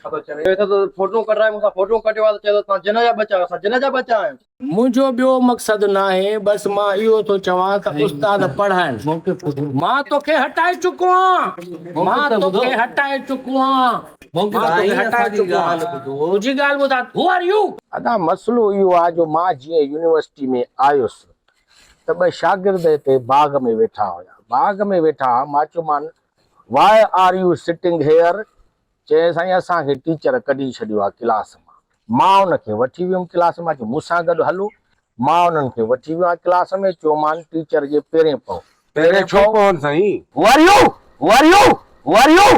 چوي ٿو ته فوٽو ڪڍرائي مون سان فوٽو ڪڍيو آهي ته چئي ٿو توهان جن جا ٻچا آهيو اسان جن جا ٻچا آهيون. منهنجو ٻيو مقصد ناهي بس مان اهو ٿو چوان ته استاد پڙهائن. مان توکي هٽائي چڪو آهيان. مان توکي هٽائي چڪو آهيان. مان توکي هٽائي چڪو آهيان. تنهنجي ڳالهه ٻڌان Who are you؟ ادا مسئلو اهو آهي جو مان جيئن يونيورسٽي ۾ آيس ته ٻه شاگرد هتي باغ ۾ ويٺا هيا. باغ ۾ ويٺا ها مان چيومان Why are you sitting here؟ چيائين سائين اسان کي ٽيچر ڪڍي ڇڏيو آهي ڪلاس مان. مان ان کي وٺي ويم ڪلاس مان چيو مون سان گڏ هلو. مان انهن کي وٺي ويو آهيان ڪلاس ۾ چيومان ٽيچر جي پيرين پئو. پيرين ڇو پون سائين؟ Who are you? Who are you? Who are you?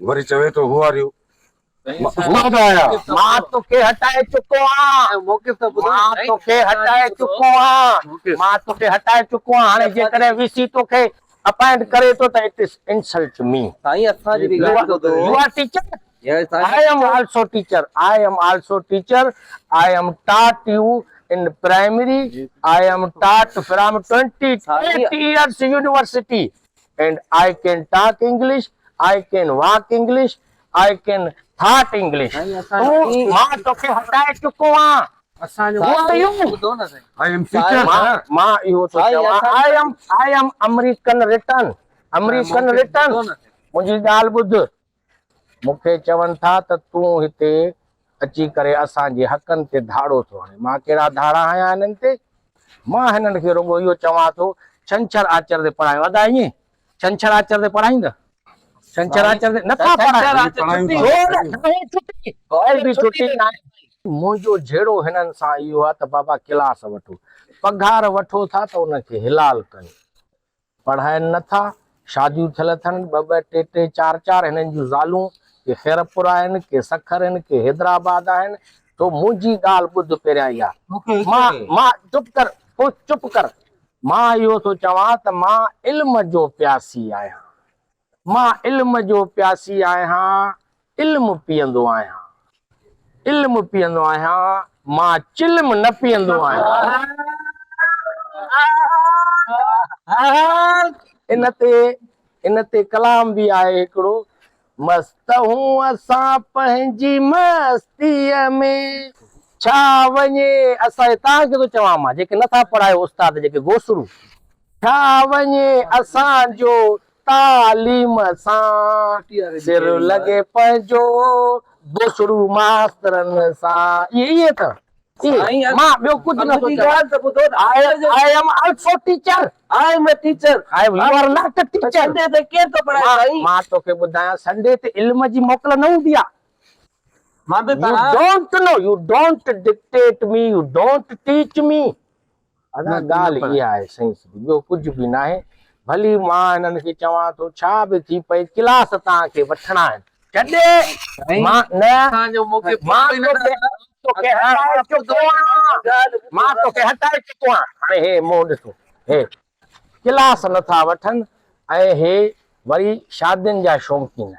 وري چوي ٿو Who are you؟ مان استاد آهيان. مان توکي هٽائي چڪو آهيان. مان توکي هٽائي چڪو آهيان. مان توکي هٽائي چڪو آهيان. هاڻي جيڪڏهن وي سي توکي اپائنٽ ڪري ٿو ته it is insult me. سائين اسان جي به ڳالهه ٻڌو. You are teacher? I am also teacher. I am also teacher. I am taught you in primary. I am taught from 28 years university and I can talk English. I can walk English. I can thought English. تون مان توکي هٽائي چڪو آهيان. مان اهو ٿو چوان I am I am American return American return منهنجي ڳالهه ٻڌ مون کي چون ٿا ته تون هتي اچي ڪري اسان جي حقن تي ڌاڙو ٿو هڻين مان ڪهڙا ڌاڙا هنيا هنن تي مان هنن کي رڳو اهو چوان ٿو ڇنڇر آچر تي پڙهايو ادا ائين ڇنڇر آچر تي پڙهائيندا ڇنڇر آچر تي نٿا پڙهايون ڇٽي ڪائي به ڇٽي ناهي منهنجو جهيڙو هنن سان اهو آهي ته بابا ڪلاس وٺو پگهار وٺو ٿا ته ان کي حلال ڪيو پڙهائن نٿا شاديون ٿيل اٿن ٻه ٻه ٽي ٽي چار چار هنن جون زالون ڪي خيرپور آهن ڪي سکر آهن ڪي حيدرآباد آهن تو منهنجي ڳالهه ٻڌ پهريان اها مان مان چپ ڪر پوء چپ ڪر مان اهو ٿو چوان ته مان علم جو پياسي آهيان. مان علم جو پياسي آهيان، علم پيئندو آهيان. علم پيئندو آهيان، مان چلم نه پيئندو آهيان. ان تي ان تي ڪلام به آهي هڪڙو، مست هون اسان پنهنجي مستيء ۾، ڇا وڃي اسان توهان کي ٿو چوان مان جيڪي نٿا پڙهايو استاد جيڪي گوسڙو، ڇا وڃي اسان جو تعليم سان، سر لڳي پنهنجو گوسڙو ماسترن سان. اهي اهي ته سائين مان ٻيو ڪجهه نه ٿو چوان. I am also teacher. I am a teacher. You are not a teacher. Sunday تي ڪير ٿو پڙهائي سائين؟ مان توکي ٻڌايان سنڊي تي علم جي موڪل نه هوندي آ. مان به You پڙهان. don't know, you don't dictate me, you don't teach me. ادا ڳالهه اها آهي سائين سڌي ٻيو ڪجهه به ناهي. ڀلي مان هنن کي چوان ٿو ڇا به ٿي پئي ڪلاس توهان کي وٺڻا آهن. ڇڏ مان نه مان توکي هٽائي چڪو آهيان مان توکي هٽائي چڪو آهيان هاڻي هي منهن ڏسو هي ڪلاس نٿا وٺن ۽ هي وري شادين جا شوقين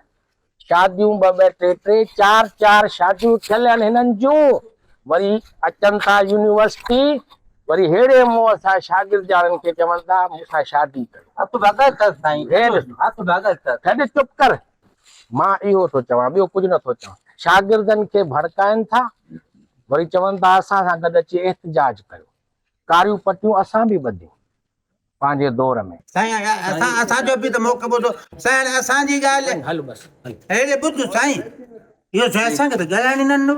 شاديون ٻه ٻه ٽي ٽي چار چار شاديون ٿيل آهن هنن جون وري اچن ٿا يونيورسٽي وري ههڙي منهن سان شاگردياڻين کي چون ٿا مون سان شادي ڪيو. هٿ ڀڳل اٿس سائين هٿ ڀڳل اٿس. ڇڏ چپ ڪر مان اهو ٿو چوان ٻيو ڪجهه نه ٿو چوان شاگردن کي ڀڙڪائن ٿا وري چون ٿا اسان سان گڏ اچي احتجاج ڪيو ڪاريون پٽيون اسان به ٻڌيون. پنهنجي دور ۾. سائين اسان اسان جو به ته موقف ٻڌو سائين اسان جي ڳالهه هل بس هل. هيڏي ٻڌ سائين اهو سائين اسان کي ته ڳالهائڻ ئي نه ڏنو.